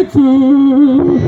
Yethu.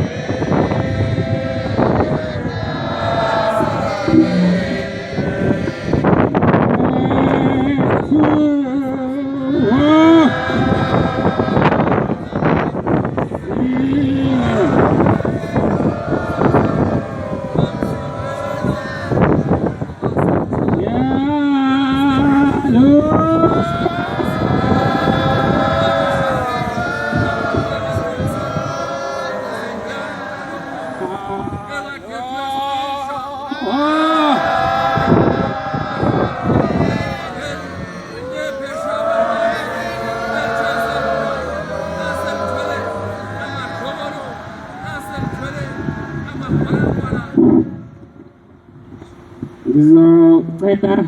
Ngizocela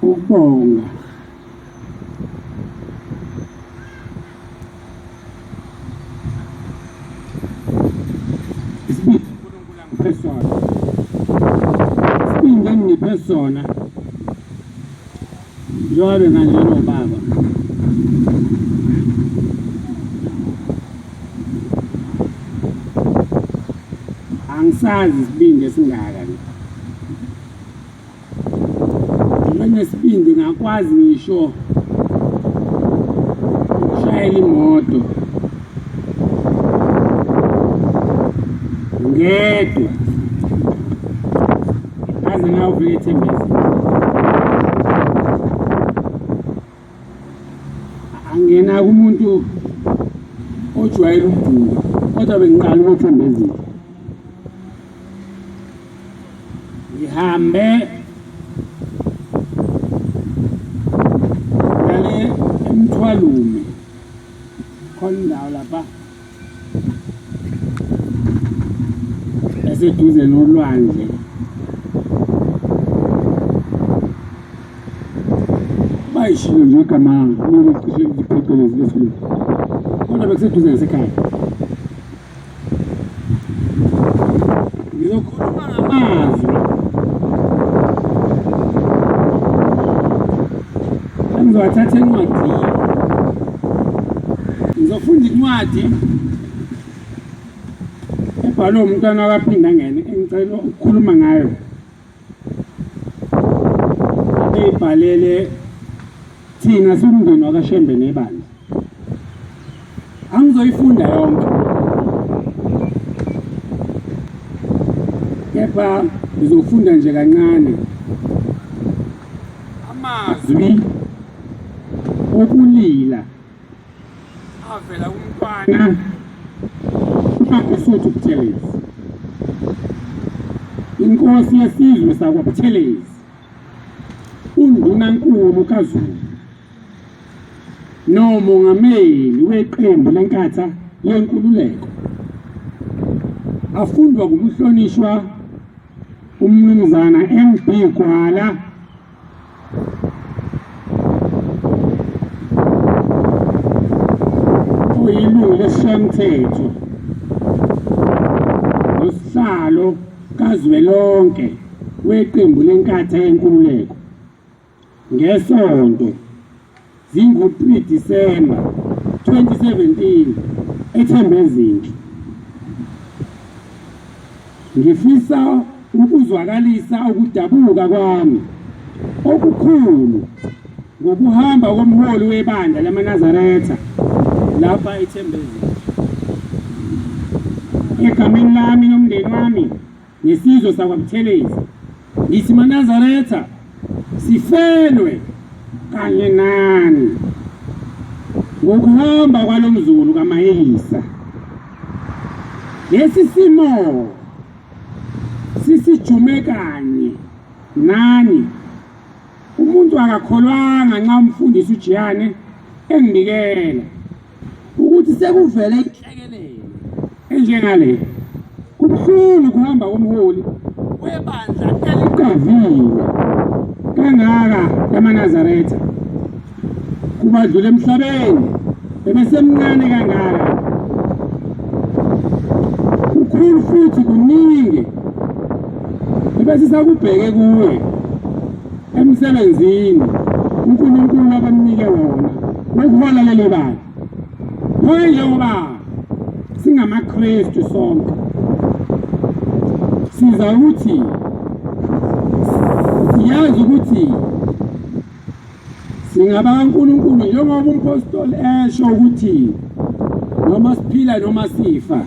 ukubonga isibindi uNkulunkulu angiphe sona, isibindi engiphe sona njengoba benganjena obaba. Angisazi isibindi esingaka nje. Nginesibindi ngakwazi ngisho ukushayela imoto ngedwa ngaze ngayofika eThembezi. Angena kumuntu ojwayele ukuduka kodwa bengiqala ukuthembezile. Ngihambe ngale eMthwalume, khona indawo lapha eseduze nolwandle. Bayishilo nje igama leli cishe liphecelezi lesilungu, kodwa bekuseduze nasekhaya. Ngizokhuluma ngamazwi engizowathatha encwadini. Ngizofunda incwadi ebhalwe umntwana wakaPhindangene engicela ukukhuluma ngayo. Eyibhalele thina siwumndeni wakaShembe nebandla. Angizoyifunda yonke. Kepha ngizofunda nje kancane. Amazwi okulila avela kumntwana uMangosuthu Buthelezi, inkosi yesizwe sakwaButhelezi, undunankulu kaZulu nomongameli weqembu leNkatha Yenkululeko, afundwa ngumhlonishwa uMnumzana MB Gwala oyilungu lesiShayamthetho nosihlalo kazwelonke weqembu leNkatha Yenkululeko ngeSonto zingu-3 Disemba 2017 eThembezinhle. Ngifisa ukuzwakalisa ukudabuka kwami okukhulu ngokuhamba komholi webandla lamaNazaretha lapha eThembezinhle. Egameni lami nomndeni wami nesizwe sakwaButhelezi ngithi maNazaretha sifelwe kanye nani ngokuhamba kwalomzulu kaMaheyisa. Lesi simo sisijume kanye nani. Umuntu akakholwanga nxa umfundisi uJiyane engibikela ukuthi sekuvele inhlekelele enjengale. Kubuhlungu ukuhamba komholi webandla eliqavile kangaka lamaNazaretha kubadlula emhlabeni ebesemncane kangaka. Kukhulu futhi kuningi ebesisakubheke kuye emsebenzini. uNkulunkulu abamnike wona wokuhola leli bandla. Pho njengoba singamaKristu sonke siza ukuthi siyazi ukuthi singabakaNkulunkulu njengoba umpostoli esho ukuthi noma siphila noma sifa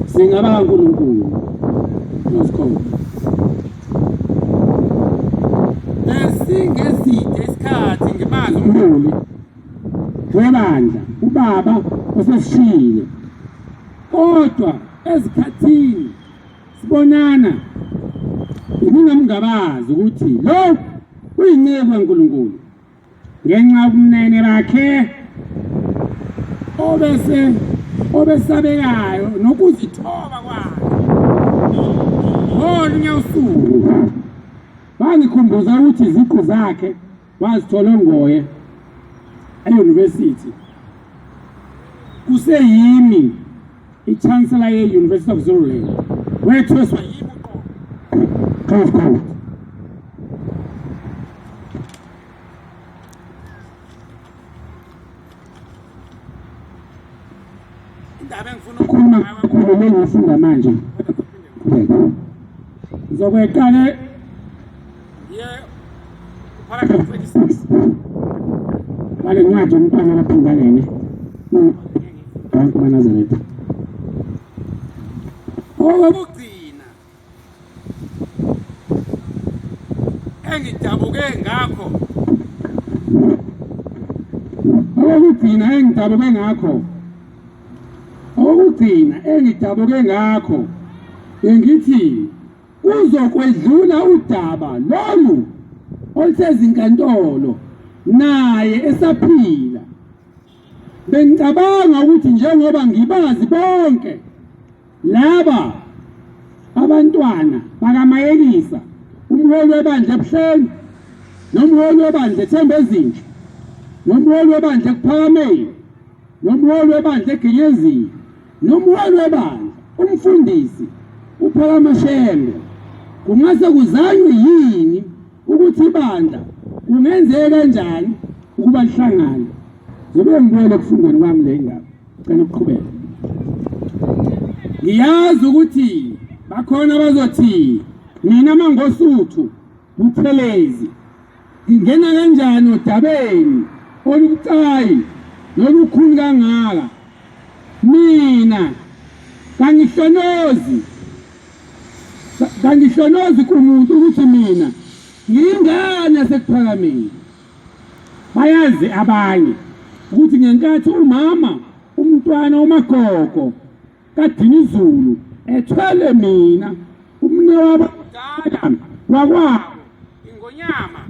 singabakaNkulunkulu. Close Besingeside isikhathi ngimazi umholi webandla ubaba osesishiyile, kodwa ezikhathini sibonana ngingamngabazi ukuthi lo uyinceku kaNkulunkulu ngenxa yobumnene bakhe obese obesabekayo nokuzithoba kwakhe. Ngolunye usuku bangikhumbuza ukuthi iziqu zakhe wazithola ngoye e-university kuseyimi i-chancellor ye-University of Zululand wethweswa yimi uqobo. Close quote. Indaba engifuna ukukhuluma ngayo kakhulu le ngiyifunda manje. Ngizokweqale ngiye paragraph 26 wale ncwadi yomntwana waphinda lene abantu baNazaretha. Okokugcina engidabuke ngakho okokugcina engidabuke ngakho okokugcina engidabuke ngakho bengithi kuzokwedlula udaba lolu olusezinkantolo naye esaphila. Bengicabanga ukuthi njengoba ngibazi bonke laba abantwana bakaMayekisa, umholi webandla eBuhleni nomholi webandla eThembezinhle nomholi webandla eKuphakameni nomholi webandla eGinyezini nomholi webandla umfundisi uPhakama Shembe, kungase kuzanywe yini ukuthi ibandla kungenzeka kanjani ukuba lihlangane? Zobe ngibuyele ekufundeni kwami le ndaba, cela ukuqhubeka. Ngiyazi ukuthi bakhona abazothi mina Mangosuthu Buthelezi ngingena kanjani odabeni olubucayi nolukhulu kangaka? Mina kangihlonozi kangihlonozi kumuntu ukuthi mina ngiyingane yaseKuphakameni. Bayazi abanye ukuthi ngenkathi umama umntwana uMagogo kaDinizulu ethwele mina umnewabo omdala wakwabo ingonyama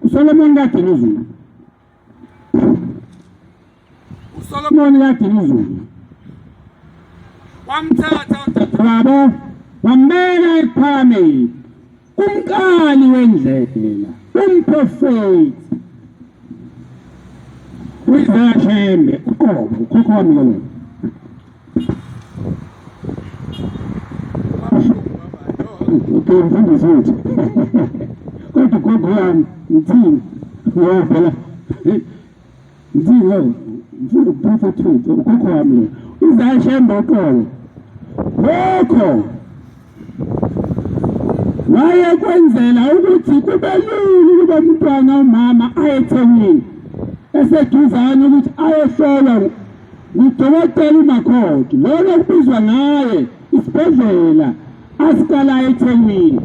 uSolomon kaDinizulu uSolomon kaDinizulu wamthatha udadewabo wambeka ekuphakameni kumqali wendlela umprofethi uIsaya Shembe uqobo ukhokho wami ke lona. Okay, mfundisi wethu. Kodwa ugogo wami ngithini? Ngoba phela ngithini lo mfundo prophet wethu ukhokho wami lo. Isaya Shembe uqobo. Lokho wayekwenzela ukuthi kube lula ukuba umntwana umama aye eThekwini eseduzane ukuthi ayohlolwa ngudokotela uMakhoti lona okubizwa ngaye isibhedlela asiqalayo eThekwini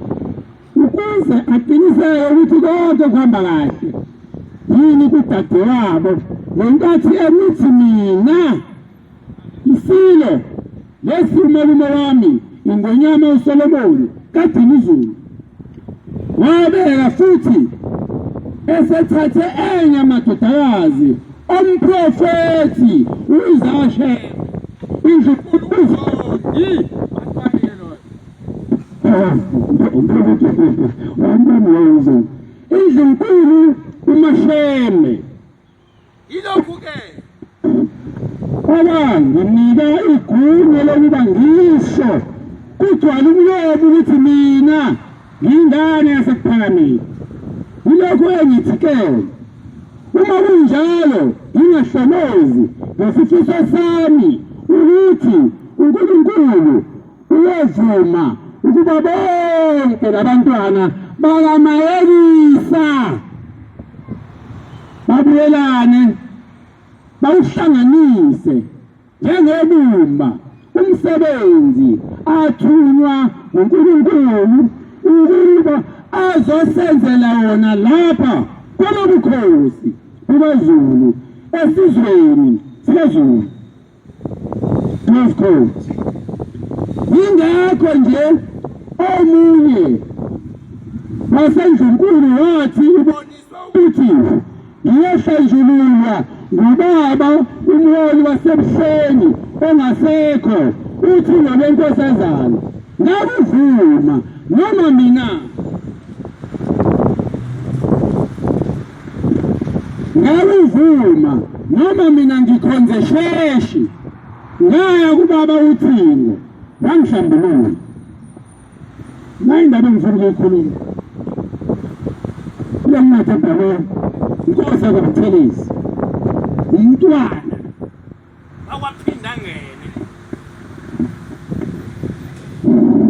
ukuze aqiniseke ukuthi konke kuhamba kahle yini kudadewabo ngenkathi emithi mina Isilo lesi umalume wami iNgonyama uSolomoni kaDinizulu wabeka futhi esethathe enye amadodakazi omprofethi uIsaya Shembe indlunkulu uZondi indlunkulu uMashembe. Yilokhu ke owanginika igunya lokuba ngisho kugcwala umlomo ukuthi mina ngiyingane yaseKuphakameni. Yilokhu engithi ke uma kunjalo ngingahlolozi ngesifiso sami ukuthi uNkulunkulu uyovuma ukuba bonke labantwana bakaMayekisa babuyelane bawuhlanganise njengebumba umsebenzi athunywa nguNkulunkulu ukuba azosenzela wona lapha kulobukhosi bukaZulu esizweni sikaZulu. Close quote. Yingakho nje omunye wasendlunkulu wathi uboniswa ukuthi Ngiyahlanjululwa ngubaba umholi wasebuhleni ongasekho uThingo lweNkosazana. Ngakuvuma noma mina ngakuvuma noma mina ngikhonze sheshi ngaya kubaba uThingo wangihlambulula. Nayi indaba engifuna ukuyikhuluma. Kule ncwadi ebhalwe inkosi yakwaButhelezi, umntwana akwaphinda ngene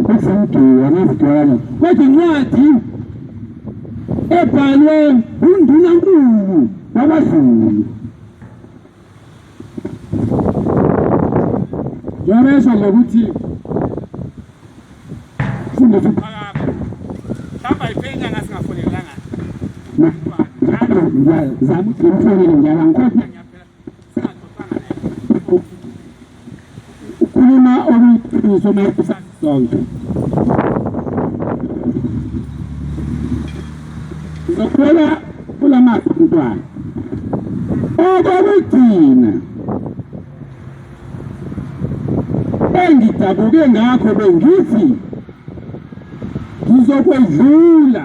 kusemduwa ngazidwala kodwa incwadi ebhalwe undunankulu wakwaZulu njengoba esho nje ukuthi Mfundisi uphakama. Mhlawumbe ayipheli inyanga singafonelanga. Ngiyazama ukuthi ngimfonele njalo angikhohlwa. Ukhuluma okuyiqiniso uma sonke. Ngizokubeka kula mazwi mntwana. Okokugcina engidabuke ngakho bengithi ngizokwedlula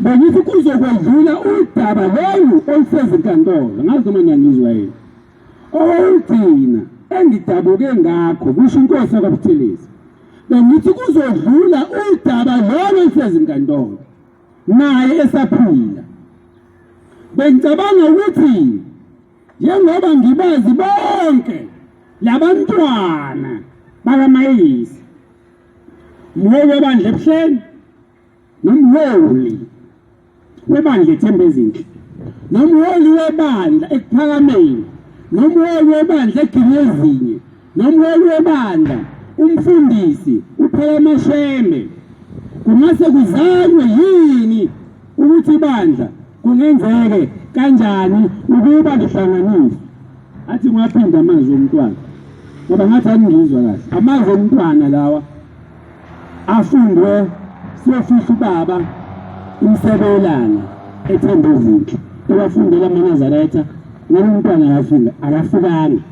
bengithi kuzokwedlula udaba lolu olusezinkantolo ngazi noma niyangizwa yini okokugcina engidabuke ngakho kusho inkosi yakwaButhelezi bengithi kuzodlula udaba lolu olusezinkantolo naye esaphila bengicabanga ukuthi Njengoba ngibazi bonke labantwana bakaMayisi, umholi webandla eBuhleni nomholi webandla eThembezinhle nomholi webandla ekuphakameni nomholi webandla eGinyezinye nomholi webandla umfundisi uPhakamashembe kungase kuzanywe yini ukuthi ibandla kungenzeke kanjani ukuba lihlanganiswe athi ngiwaphinda amazwi omntwana ngoba ngathi aningizwa kahle amazwi omntwana lawa afundwe siyofihla ubaba imsebelana ethemba ezinhle ewafundela amanazaretha ngoba umntwana akafunda akafikanga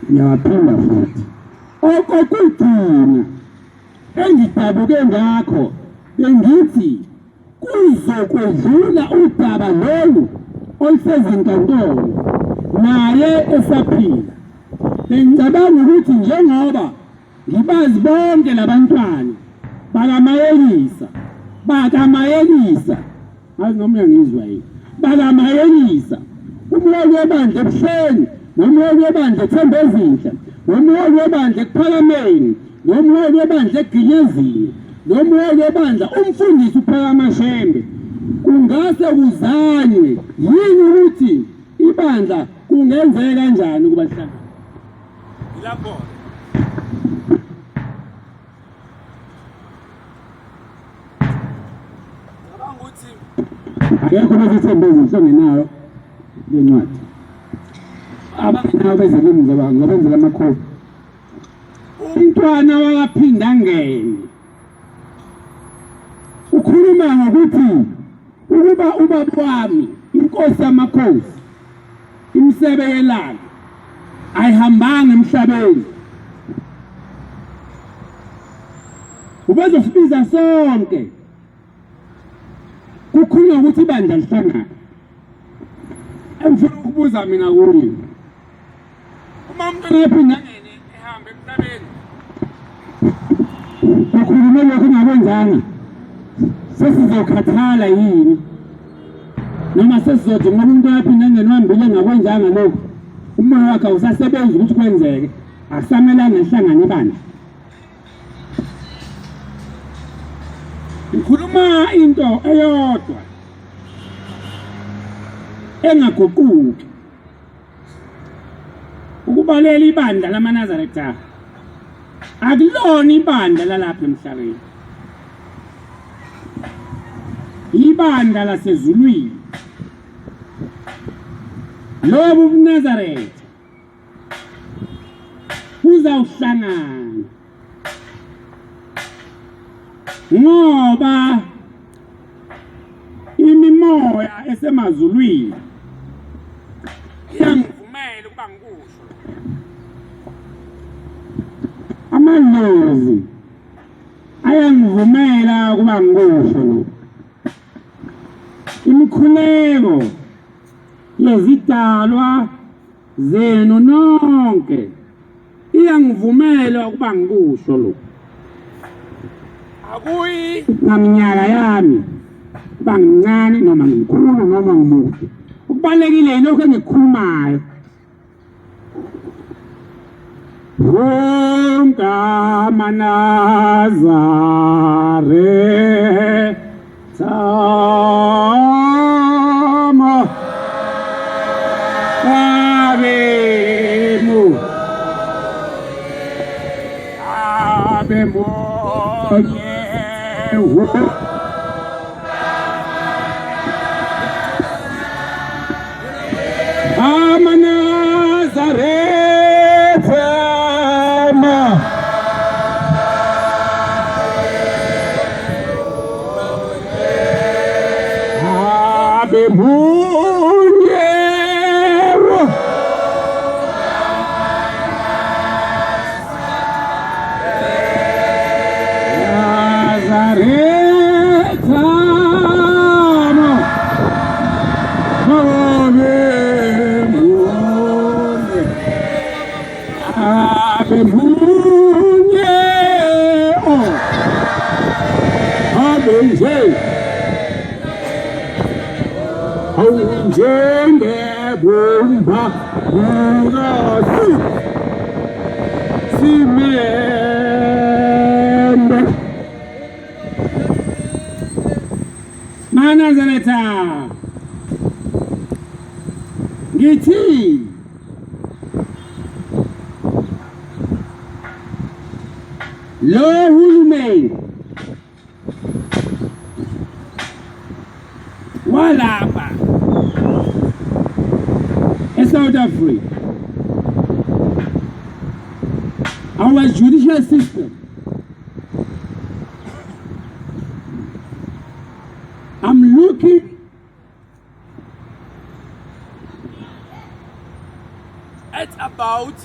ngiyawaphinda futhi okokugcina Engidabuke ngakho bengithi kuzokwedlula udaba lolu olusezinkantolo naye esaphila. Bengicabanga ukuthi njengoba ngibazi bonke labantwana bakaMayelisa bakaMayelisa ngazi noma uyangizwa yini bakamayelisa umholi webandla ebuhleni nomholi webandla ethembezinhle nomholi webandla ekuphakameni nomholi webandla eginyezini nomholi webandla umfundisi uPhakamashembe kungase kuzanywe yini ukuthi ibandla kungenzeka kanjani ukuba lihlangane Yilapho Akekho besethembe izinto ongenayo le ncwadi. Abangenayo bezilimi ngizobenzela amakhophi. Umntwana wakaphinda ngene ukhuluma ngokuthi ukuba ubaba wami inkosi yamakhosi imisebe yelanga ayihambanga emhlabeni ubezosibiza sonke kukhulunywa ukuthi ibandla lihlangane engifuna ukubuza mina kuye uma umuntu ephinde angene ehambe emhlabeni ukhulume lokhu ungakwenzanga Sesizokhathala yini noma sesizothi ngoba umuntu oyaphinde engenwambile engakwenzanga lokhu, umoya wakhe awusasebenzi ukuthi kwenzeke, akusamelanga lihlangane ibandla. Ngikhuluma into eyodwa engaguquki, ukubalela ibandla lamaNazaretha akulona ibandla lalapha emhlabeni, ibandla lasezulwini. Lobu buNazaretha kuzawuhlangana ngoba imimoya esemazulwini iyangivumela ukuba ngikusho. Amadlozi ayangivumela ukuba ngikusho lokhu. Imikhuleko yezidalwa zenu nonke iyangivumela ukuba ngikusho lokhu. Akuyi ngaminyaka yami uba ngimncane noma ngimkhulu noma ngimude, okubalulekile yilokhu engikukhulumayo. Wonke amaNazaretha abemu abemunye AmaNazaretha abe munye Nazaretha abe munye abe munye oh abe nje awunjengebumba bukasi simende MaNazaretha ngithi lo hulumeni walapha eSouth Africa, our judicial system, I'm looking at about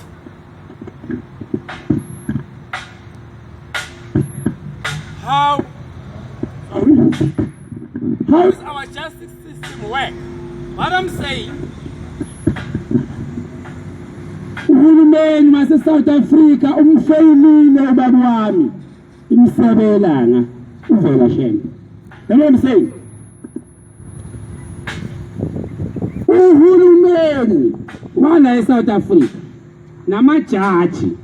how how does our justice system work. What I'm saying, uhulumeni wase-South Africa umfeyilile ubaba wami imsebelanga uvela shembe. That's what I'm saying. Uhulumeni wala eSouth Africa namajaji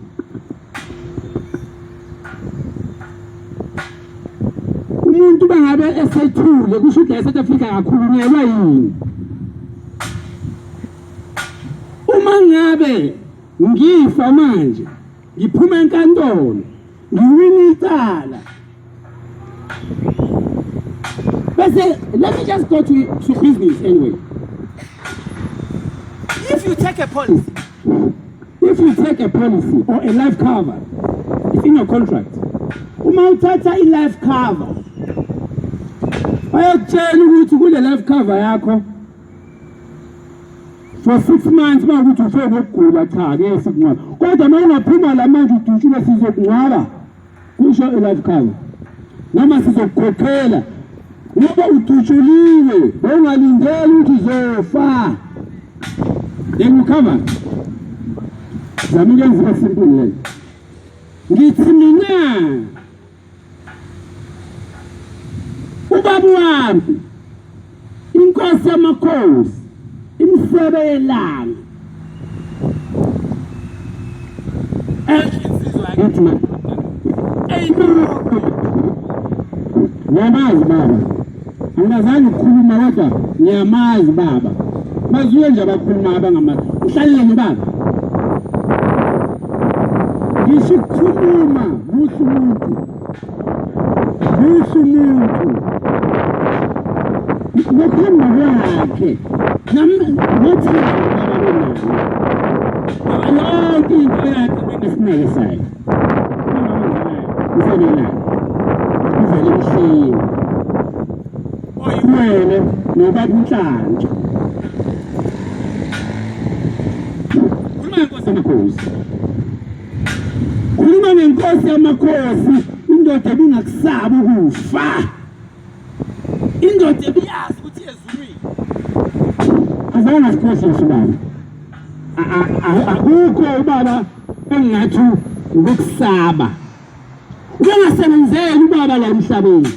umuntu bangabe esethule kusho ukuthi la eSouth Africa akakhulunyelwa yini? Uma ngabe ngifa manje ngiphuma enkantolo ngiwina icala, bese let me just go to business anyway. If you take a policy, if you take a policy or a life cover, it's in your contract. Uma uthatha i-life cover, bayakutshela ukuthi kule life cover yakho for 6 months uma ukuthi ufe ngokugula, cha ngeke sikungcwaba, kodwa uma ungaphuma la manje udutshulwe sizokungcwaba, kusho i-life cover, noma sizokukhokhela ngoba udutshuliwe bowungalindeli ukuthi uzofa. Then you cover. Zama ukuyenza ibe simple leyo. Ngithi mina Ubaba wami inkosi yamakhosi imisebe yelanga ngiyamazi baba angikazange ukukhuluma kodwa ngiyamazi baba bazuye nje abakhuluma abangamazi uhlalele nobaba ngisho ukukhuluma muhle umuntu Muhle umuntu ngokuhamba kwakhe nothando baba benalo yonke into yakhe benesineke sayo ufanelana uvele emhleni wena nobaba uNhlanhla amakhosi khuluma ngenkosi yamakhosi indoda ebingakusabi ukufa indoda ebiyazi ukuthi ezulwini azange asikhohlise ubaba akukho ubaba engingathi ngokusaba ubengasebenzeli ubaba la emhlabeni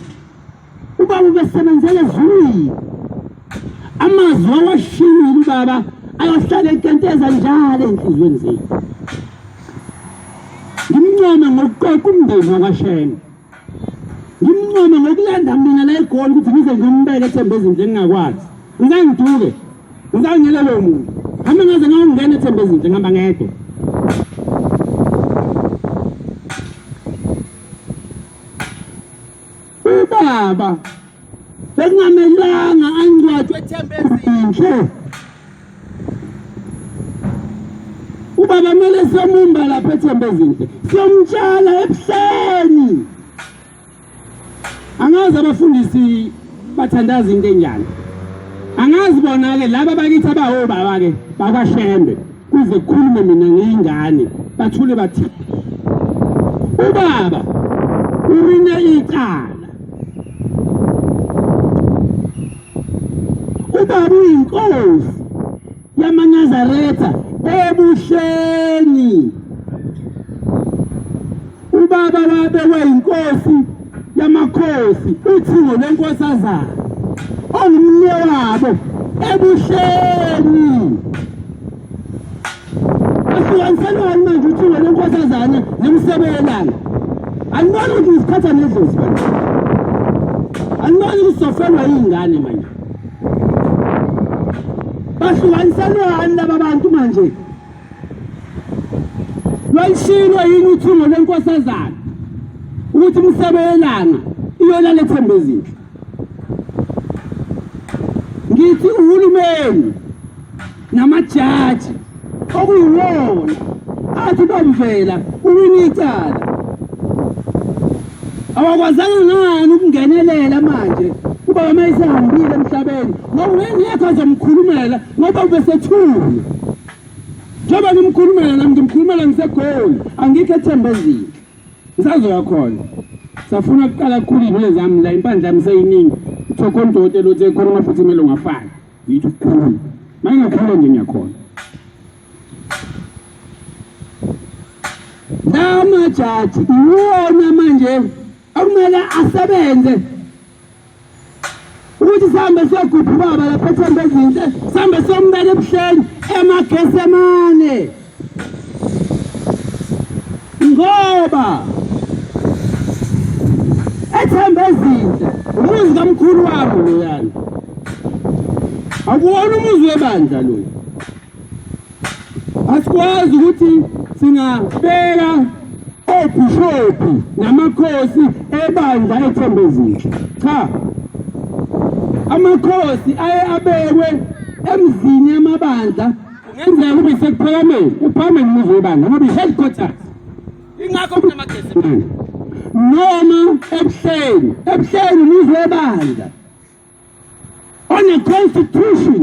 Ubaba ubesebenzela ezulwini. Amazwi awashiyile ubaba ayohlala enkenteza njalo enhliziyweni zethu. Ngimncome ngokuqoqa umndeni wakwaShenge. Ngimncome ngokulanda mina la eGoli ukuthi ngize ngimbeke ethemba ezinhle ngingakwazi. Ngizangiduke. Ngizangele lowo muntu. Hamba ngaze ngawungena ethemba ezinhle ngihamba ngedwa. Ubaba bekungamelanga angcwatshwe ethemba ezinhle. Ubaba kumele siyomumba lapha ethemba ezinhle, siyomtshala ebuhleni. Angazi abafundisi bathandaza into enjani. Angazi bona-ke laba bakithi abawobaba-ke bakwaShembe kuze kukhulume mina ngiyingane bathule bathi ubaba urine icala ubaba uyinkosi yamaNazaretha ebuhleni ubaba wabekwa inkosi yamakhosi uthingo lwenkosazana ongumnye wabo ebuhleni ahlukaniselwani manje uthingo lwenkosazana nemsebelana aniboni ukuthi uziphatha nedlozi manje aniboni ukuthi sofelwa iy'ngane manje bahlukaniselwani laba bantu manje lwayishilo yini uthungo lwenkosazana ukuthi umsebe welanga iyolala ethemba ezinhle ngithi uhulumeni namajaji okuyiwona athi bamvela uwina icala awakwazanga ngani ukungenelela manje ubaba uma esehambile emhlabeni ngoba ubengekho azomkhulumela ngoba ubesethule njengoba ngimkhulumela nami ngimkhulumela ngisegoli angikho ethemba ezinhle ngisazoya khona safuna kuqala kukhulu iy'nwele zami la impandla yami seyiningi kuthiwa khona udokotela othe khona amafutha kumele ungafaki ngithi ukukhulu uma ngingakhula nje ngiyakhona la majaji iwona manje akumele asebenze ukuthi sihambe siyogubha ubaba lapha ethemba ezinhle sihambe siyombeka ebuhleni emagesemane ngoba ethemba ezinhle umuzi kamkhulu wami loyana akuwona umuzi webandla loyo asikwazi ukuthi singabeka obhishobhi namakhosi ebandla ethembezinhle cha amakhosi aye abekwe emzini yamabandla kungenzeka kube sekuphakameni ekuphakameni umuzi webandla ngoba i-headquarters ingakho kunamagesi noma ebuhleni ebuhleni umuzi webandla on a constitution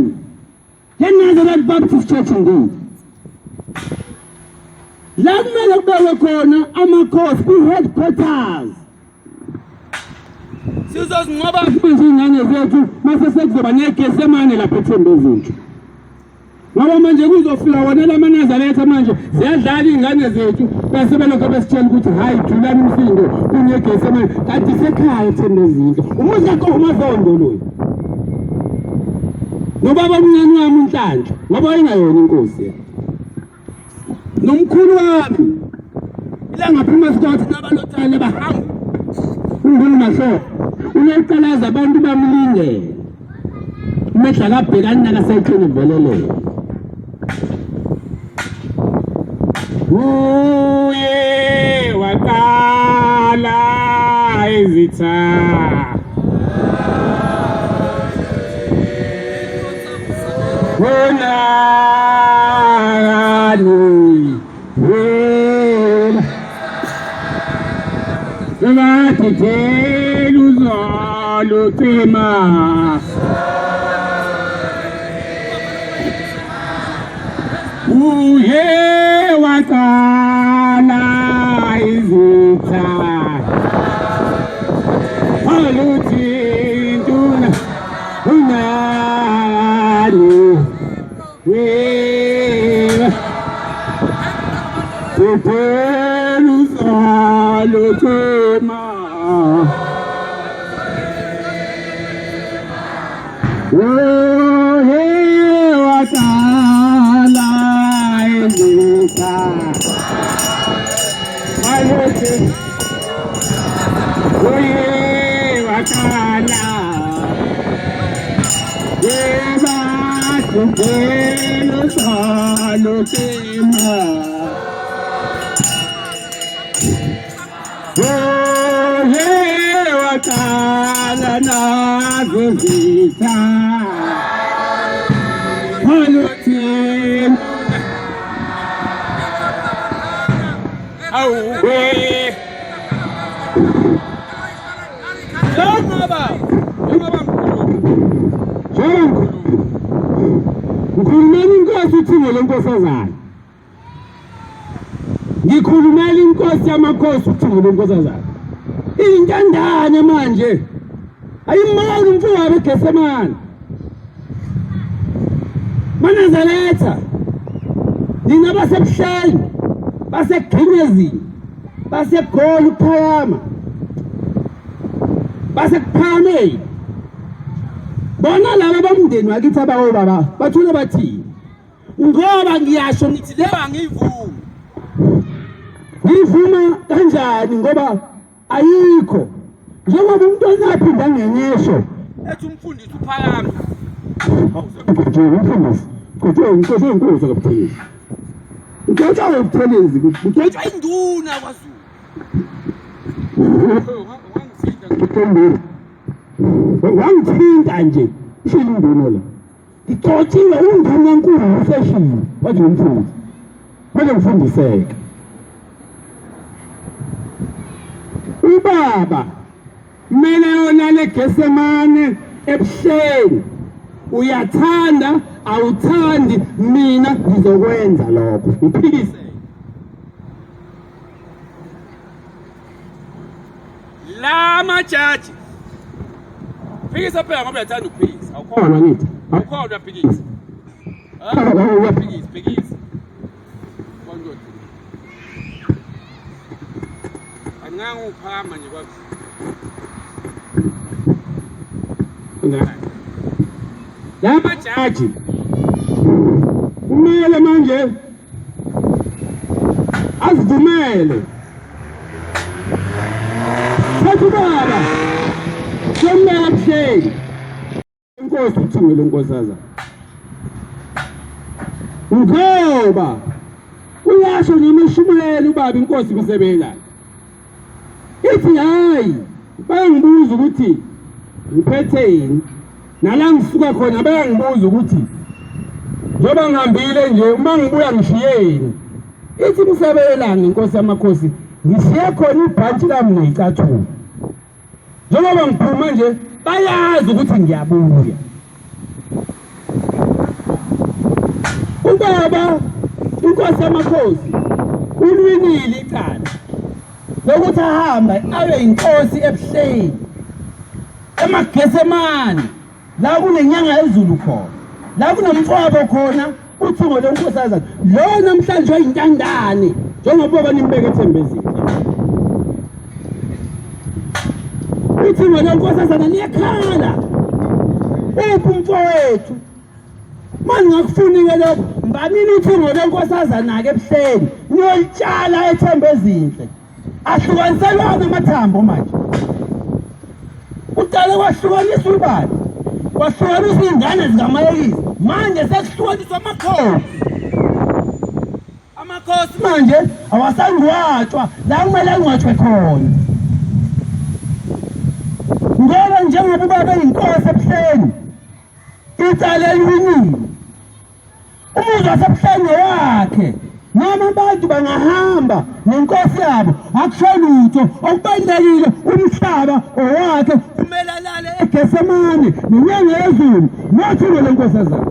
yeNazareth Baptist Church indeed la kumele kubekwe khona amakhosi kwi-headquarters sizozinqoba manje iy'ngane zethu mase sekuzoba negesemane lapha ethemba ezinhle. Ngoba manje kuzofika wona lamanazaretha manje ziyadlala iy'ngane zethu bese belokhu besitshela ukuthi hhayi julani umsindo kunegesi manje kanti sekhaya etheni lezinto umuzi kakohumazondo loyo nobaba omncane wami uNhlanhla ngoba wayengayona inkosi yena nomkhulu wami ilangaphuma sikwathi nabalotshani bahamba ungena mahlo uneqalaza abantu bamlindele umehla akabhekani nakasayithini velelele uye waqala izitha Wonani wena Sebathithela uzalo cima Uye waqala izitha Aluthi intuna Unani wena Kuphela uzalo cima Ohe waqala izitha Aluthi Uye waqala Waqala nazo zitha Aluthi Awu Njengoba njengoba mkhulu ngikhulumela inkosi uthingo lenkosazana ngikhulumela inkosi yamakhosi uthingo lenkosazana intandane manje ayimboni umfowabo eGesemane Manazaretha nina basebuhleni baseGinyezini baseGoli ukuphakama basekuphakameni bona laba bomndeni wakithi abawobaba bathule bathini ngoba ngiyasho ngithi leyo angiyivumi ngiyivuma kanjani ngoba ayikho njengoba umntwana aphinda ngenyesho ethi umfundisi uphakame umfundisi kodwa inkosi enkulu kaButhelezi ngicela uButhelezi ngicela induna kwaZulu Wangithinta nje ishilo induna la ngigcotshiwe unduna enkulu useshilo wathi ngumfundisi kumele ngifundiseke ubaba kumele ayolala eGesemane ebuhleni uyathanda awuthandi mina ngizokwenza lokho ngiphikise La majaji phikisa phela ngoba uyathanda ukuphikisa awukhona ngithi awukhona uyaphikisa uyaphikisa phikisa Angange uphakama nje kwathi La majaji kumele manje azivumele thatha ubaba somela ebuhleni inkosi uthungele nkosazana ngoba uyasho noma eshumayela ubaba inkosi kusebela ithi hayi bayangibuza ukuthi ngiphetheni nala ngisuka khona bayangibuza ukuthi njengoba ngihambile nje uma ngibuya ngishiyeni ithi msebelelanga inkosi yamakhosi ngishiye khona ibhantshi lami neyicathulo njengoba ngiphuma nje bayazi ukuthi ngiyabuya ubaba inkosi yamakhosi ulwinile icala lokuthi ahambe abe inkosi ebuhleni emagesemane la kunenyanga ezulu khona la kunomfowabo khona. Uthingo lenkosazana lo namhlanje oyintandane njengoba nimbeke ethembezini. Uthingo lenkosazana liyakhala. Uphi umfowethu? Manje ngakufuni-ke lokho, mbanini uthingo lenkosazana-ke ebuhleni niyolitshala ethembezinhle. Ahlukaniselwana amathambo manje. Kuqale kwahlukaniswa ibala, kwahlukaniswa iy'ngane zikaMayekisi, manje sekuhlukaniswa amakhosi. Amakhosi manje awasangcwatshwa la kumele angcwatshwe khona. Ngoba njengoba ubaba eyinkosi ebuhleni, icala eliwinile. Umuzi wasebuhleni wakhe noma abantu bangahamba nenkosi yabo akusho lutho okubalulekile umhlaba owakhe kumele alale eGesemane nenyanga yezulu nothingo lenkosazana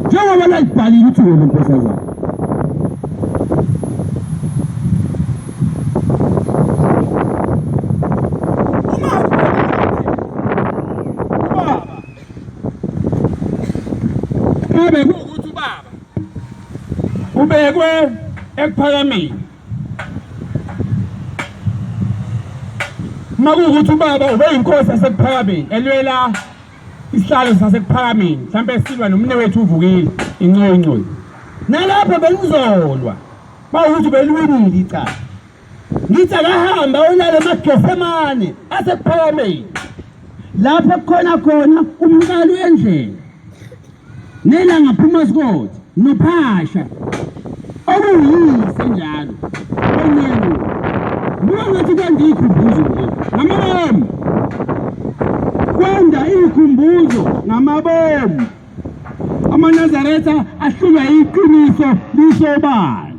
njengoba lalibhalile uthingo lenkosazana. Kube kuwukuthi ubaba ubekwe ekuphakameni. Uma kuwukuthi ubaba ubeyinkosi yasekuphakameni elwela isihlalo sasekuphakameni, mhlawumbe esilwa nomne wethu uvukile incoyi incoyi. Nalapho bengizolwa bawukuthi beliwinile icala. Ngithi akahambe ayolala emaGesemane asekuphakameni lapho kukhona khona umqalo wendlela nelanga phuma sikothe nophasha okuyise njalo onyengu buka ngathi kwanda iy'khumbuzo nje ngamabomu kwanda iy'khumbuzo ngamabomu amaNazaretha ahlulwa iqiniso lisobala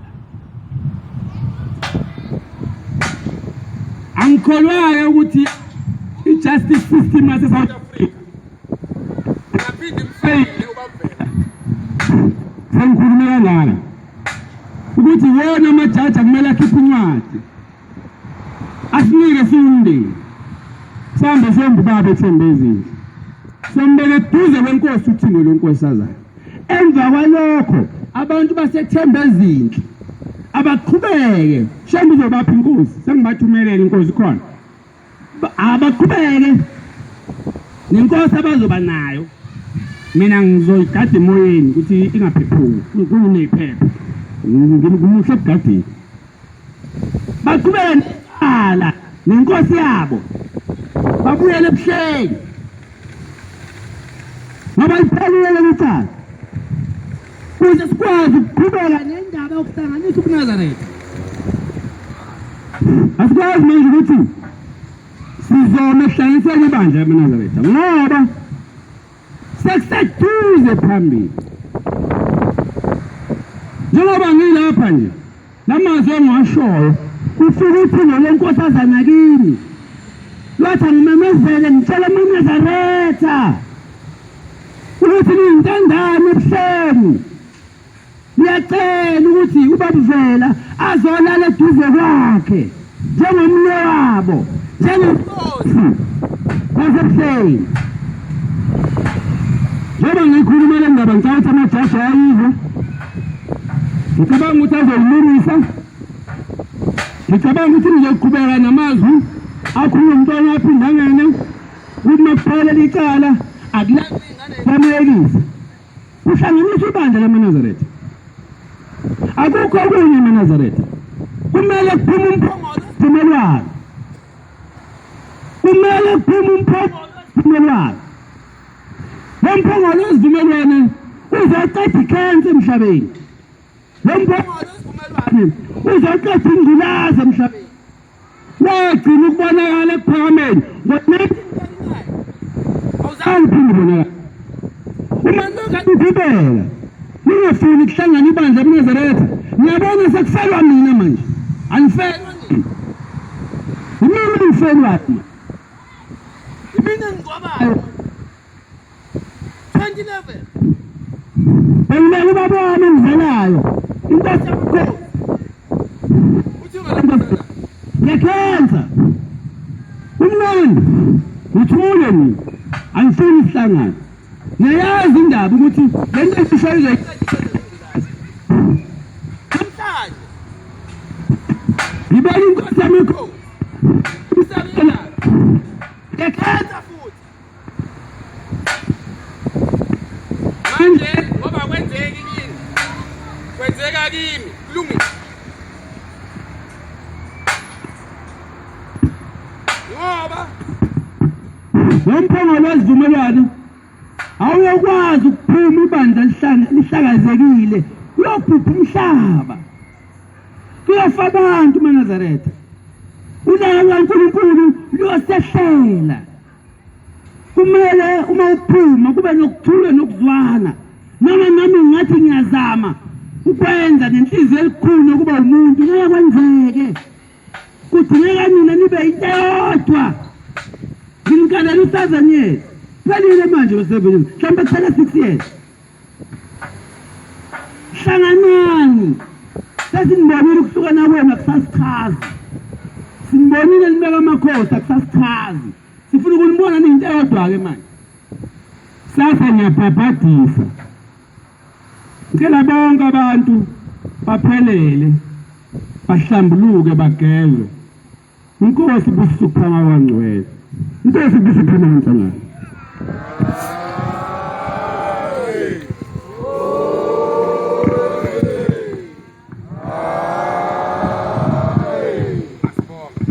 Angikholwayo ukuthi i-justice system yase-South Africa Ingaphinde imfeyile ubabvela. Sengikhulume kangaka ukuthi wona amajaji akumele akhiphe incwadi asinike siwumndeni sihambe siyomba ubaba ethembe ezinhle sombeke eduze kwenkosi uthingo lwenkosazana emva kwalokho abantu basethembe ezinhle abaqhubeke shembe uzobapha inkosi sengibathumelele inkosi khona abaqhubeke nenkosi abazoba nayo mina ngizoyigada emoyeni ukuthi ingaphephuki kunephepha ngumuhle ekugadeni baqhubeke necala nenkosi yabo babuyele ebuhleni ngoba liphelile leli cala ukuze sikwazi ukuqhubeka nendaba yokuhlanganisa ubuNazaretha. Asikwazi manje ukuthi sizome kuhlanganisela ibandla lamaNazaretha ngoba sekuseduze phambili. Njengoba ngilapha nje lamazwi engiwashoyo kufika uthungo lwenkosazana kimi lwathi angimemezele ngitshela amaNazaretha ukuthi niyintandane ebuhleni niyacela ukuthi ubabuvela azolala eduze kwakhe njengomnwe wabo njengenkosi yasebuhleni njengoba ngiyikhuluma le ndaba ngicabanga ukuthi amajaji ayive ngicabanga ukuthi azoyilungisa ngicabanga ukuthi ngizoqhubeka namazwi akhulume umntwana aphindangene ukuthi makuphele licala akulamekisa kuhlanganiswa ibandla lamaNazaretha akukho okunye emaNazaretha kumele kuphume umphongolo sivumelwano kumele kuphume umphongolo sivumelwano lo mphongolo wesivumelwano uzoqeda ikhensa emhlabeni lo mphongolo wesivumelwano uzoqeda ingculaza emhlabeni wagcina ukubonakala ekuphakameni ngo-1939 awuzange uphinde ubonakala uma ningibela ningafuni kuhlangana ibandla ebuNazaretha niyabona sekufelwa mina manje anifelwa nina imina engifelwayo imina engingcwabayo 2011 bengibeka ubaba wami engizalayo inkosi yamakhosi ngiyakhenza umnandi ngithule mina angifuni isihlangano. Niyazi indaba ukuthi le nto esishoyo Namhlanje ngibeka inkosi yami ikho umsabela ngekhetha futhi manje ngoba kwenzeki kini kwenzeka kimi kulungile ngoba Ngomphongolo wesivumelwano awuyokwazi ukuphuma ibandla lihlakazekile kuyobhubha umhlaba kuyofa abantu maNazaretha ulaka lukaNkulunkulu luyosehlela kumele uma uphuma kube nokuthula nokuzwana noma nami ngathi ngiyazama ukwenza nenhliziyo elikhulu nokuba umuntu ngeke kwenzeke Kudingeka nina nibe into eyodwa. Nginikalela u-seven years. Phelile manje lo-seven years. Mhlawumbe kusele 6 years. Hlanganani. Sesinibonile ukuhlukana kwenu akusasichazi. Sinibonile nibeka amakhosi akusasichazi. Sifuna ukunibona niyinto eyodwa-ke manje. Sasa ngiyabhabhadisa. Ngicela bonke abantu baphelele bahlambuluke bagezwe. Inkosi ibusise ukuphama kwangcwele. Inkosi ibusise ukuphama kwenhlangano.